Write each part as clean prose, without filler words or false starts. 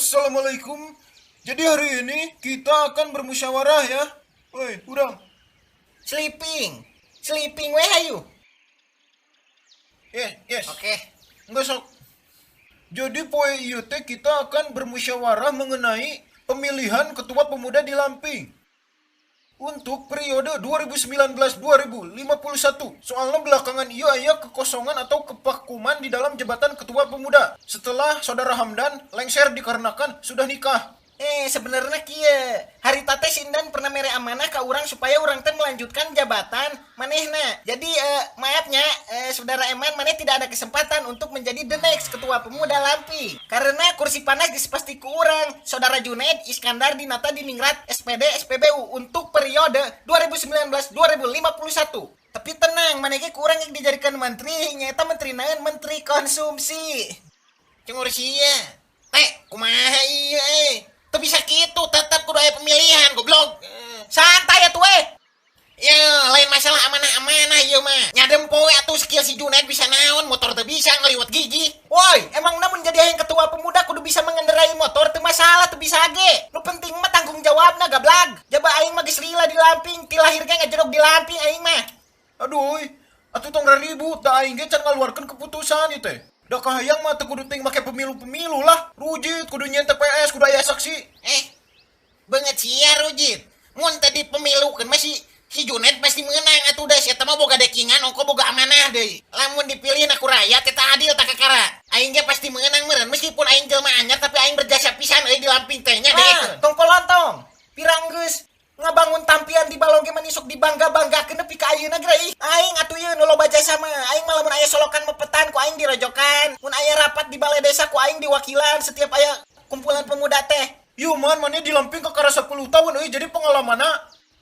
Assalamualaikum. Jadi hari ini kita akan bermusyawarah ya. Woi, urang. Sleeping. Sleeping we hayu. Yes, yes. Oke. Enggak sok. Jadi poe ieu teh kita akan bermusyawarah mengenai pemilihan ketua pemuda di Lamping untuk periode 2019-2051. Soalnya belakangan ieu aya kekosongan atau kevakuman di dalam jabatan ketua pemuda setelah saudara Hamdan lengser dikarenakan sudah nikah. Eh, sebenarnya kieu. Harita teh si Indan pernah mere amanah ke urang supaya urang teh melanjutkan jabatan manehna. Jadi maafnya saudara Eman, maneh tidak ada kesempatan untuk menjadi the next ketua pemuda Lamping. Karena kursi panas geus pasti ku urang, saudara Junaid Iskandar Dinata Diningrat SPD SPBU untuk periode 2019-2051. Tapi tenang, maneh ge ku urang yang dijadikan menteri, nyaeta menteri naon? Menteri konsumsi. Cungur sia. Teh, kumaha ieu eh. Teu bisa kitu, tetap kudu aya pemilihan, goblok. Santai atuh eh. Ya, lain masalah amanah-amanah ieu mah. Nya dempo we atuh skill si Junaid bisa naon, motor teu bisa ngaliwat gigi. Woi, emang namun jadi yang ketua pemuda kudu bisa mengendarai motor teu masalah, teu bisa ge. Nu penting mah tanggung jawabna, gablag. Jaba aing mah geus lila di Lamping, ti lahir ge ngajedog di Lamping aing mah. Aduh, atuh tong ribut, da aing ge can ngaluarkeun keputusan ieu teh. Da kahayang mah teu kudu ting make pemilu-pemilu lah. Rujit kudu nyieun TPS, kudu aya saksi. Eh, beungeut sia rujit. Mun tadi pemilu kan masih si Junaid pasti menang atuh da sia mah boga dekingan ongko boga amanah deui. Lamun dipilih ku rakyat eta adil tak kakara. Aing ge pasti menang meureun meskipun aing jelema anyar tapi aing berjasa pisan euy di Lamping teh nya Ah, tong kolontong. Pirang geus ngabangun tampian di balong ge mani sok dibangga-banggakeun nepi ka ayeuna geura ih. Aing atuh ieu nu loba jasa mah. Aing mah lamun aya solokan mepetan ku aing dirojokan. Mun aya rapat di balai desa ku aing diwakilan setiap aya kumpulan pemuda teh. Ieu man maneh di Lamping kakara 10 tahun euy, jadi pengalamanna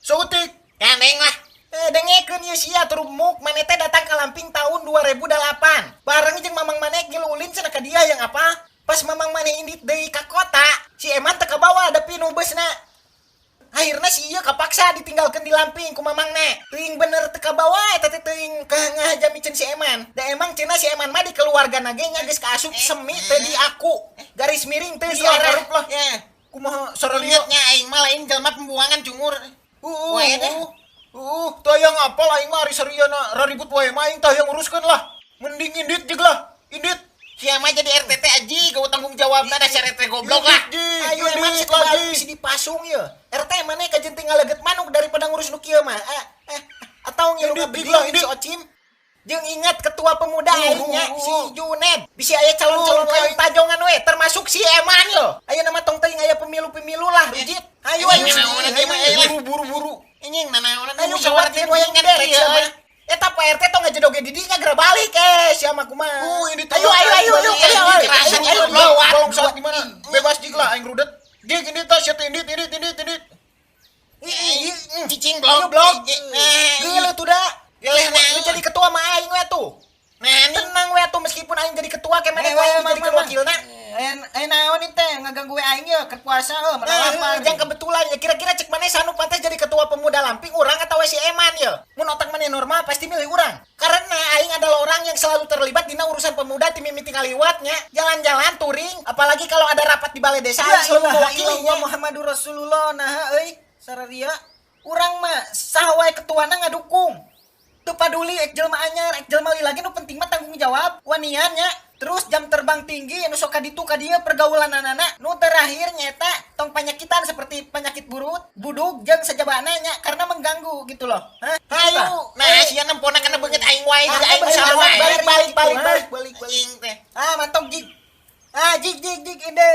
saeutik. Gandeng lah. Eh, dengekeun ieu sia terumuk maneh teh datang ke Lamping tahun 2008. Bareng jeung mamang maneh ngilu ulin cenah ka dia yang apa? Pas mamang maneh indit deui ka kota, si Eman teu kabawa da pinuh beusna. Akhirna si ieu kapaksa ditinggalkeun di Lamping ku mamangna. Teuing bener teu kabawa eta teh teuing ngahaja miceun si Eman. Da emang cenah si Eman mah di keluargana ge nya geus kaasup semi teu diaku. Garis miring teu Geus lah, diarah. karup lah. Ya. Kumaha saralia? Ingatnya aing mah lain jelema pembuangan cungur. Wae deh. Teu aya ngapal aing mah ari sariana raribut wae mah aing tah yang uruskeun lah. Mending indit jeung lah. Indit. Sia mah jadi RTT aji, gak tanggung jawabna dasar RT goblok lah. Indit, ji. Ayo Eman Indit si kebalik lagi. bisa dipasung ye. RT maneh kajen tinggal leget manuk daripada ngurus nu kieu mah. Atau ngilu Indit, ngabedil lah, si indit. Ocim. Jeung ingat ketua pemuda aingnya si Juned. Bisi aya calon-calon lain aing. tajongan we termasuk si Eman yo. Ayeuna mah tong teuing aya pemilu-pemilu lah, rujit. Ayo ayo Ini si naon ayo, atuh mah, ayo. ayo. Buru buru buru. Anjing nanaonan Ayo musyawarah gawat teh wayang kan beres kieu, sia mah. euy. Eta Pak RT tong ngajedog ge di dinya geura balik sia mah kumaha. Ini Ayo ayo ayo ayo Ini ayo ayo. kerasa Ayo ayo. nih, goblok. Tolong saat di mana? Bebas jig lah aing rudet. Jig indit tah sia teh indit indit indit indit. Ih, ih, Cicing Ayo blok. blok. Eh, Geuleuh tuh da. Geuleuh naon? Lu jadi ketua mah aing we tuh. Nah, nih. Tenang we tuh meskipun aing jadi ketua kayak mana ku aing dijadikan wakilna. Eh, naon ieu teh ngaganggu we aing ye keur puasa euy, mana Nah, lapar. jangan kebetulan ya kira-kira cek maneh sanu pantas jadi ketua pemuda Lamping urang atau si Eman ya. Mun otak maneh normal pasti milih urang. Karena aing adalah orang yang selalu terlibat dina urusan pemuda ti mimiti ngaliwatnya, jalan-jalan touring, apalagi kalau ada rapat di balai desa Ya aing selalu ilaha mewakilinya. illallah Muhammadur Rasulullah naha euy sararia urang mah saha wae ketuana ngadukung. Teu paduli ek jelema anyar, ek jelema lila ge nu penting mah tanggung jawab, wanian nya. Terus jam terbang tinggi nu sok ka ditu ka dieu pergaulan anana. Nu terakhir nyeta tong panyakitan seperti penyakit burut, budug jeung sajabana nya karena mengganggu gitu loh. Hah? Ayo. Nah, sia nempona kana beungeut aing wae, Ah, juga aing balik, salah wae. balik, balik, balik, balik, balik, balik. Anjing teh. Ah, mantap jig. Ah, jig jig jig inde.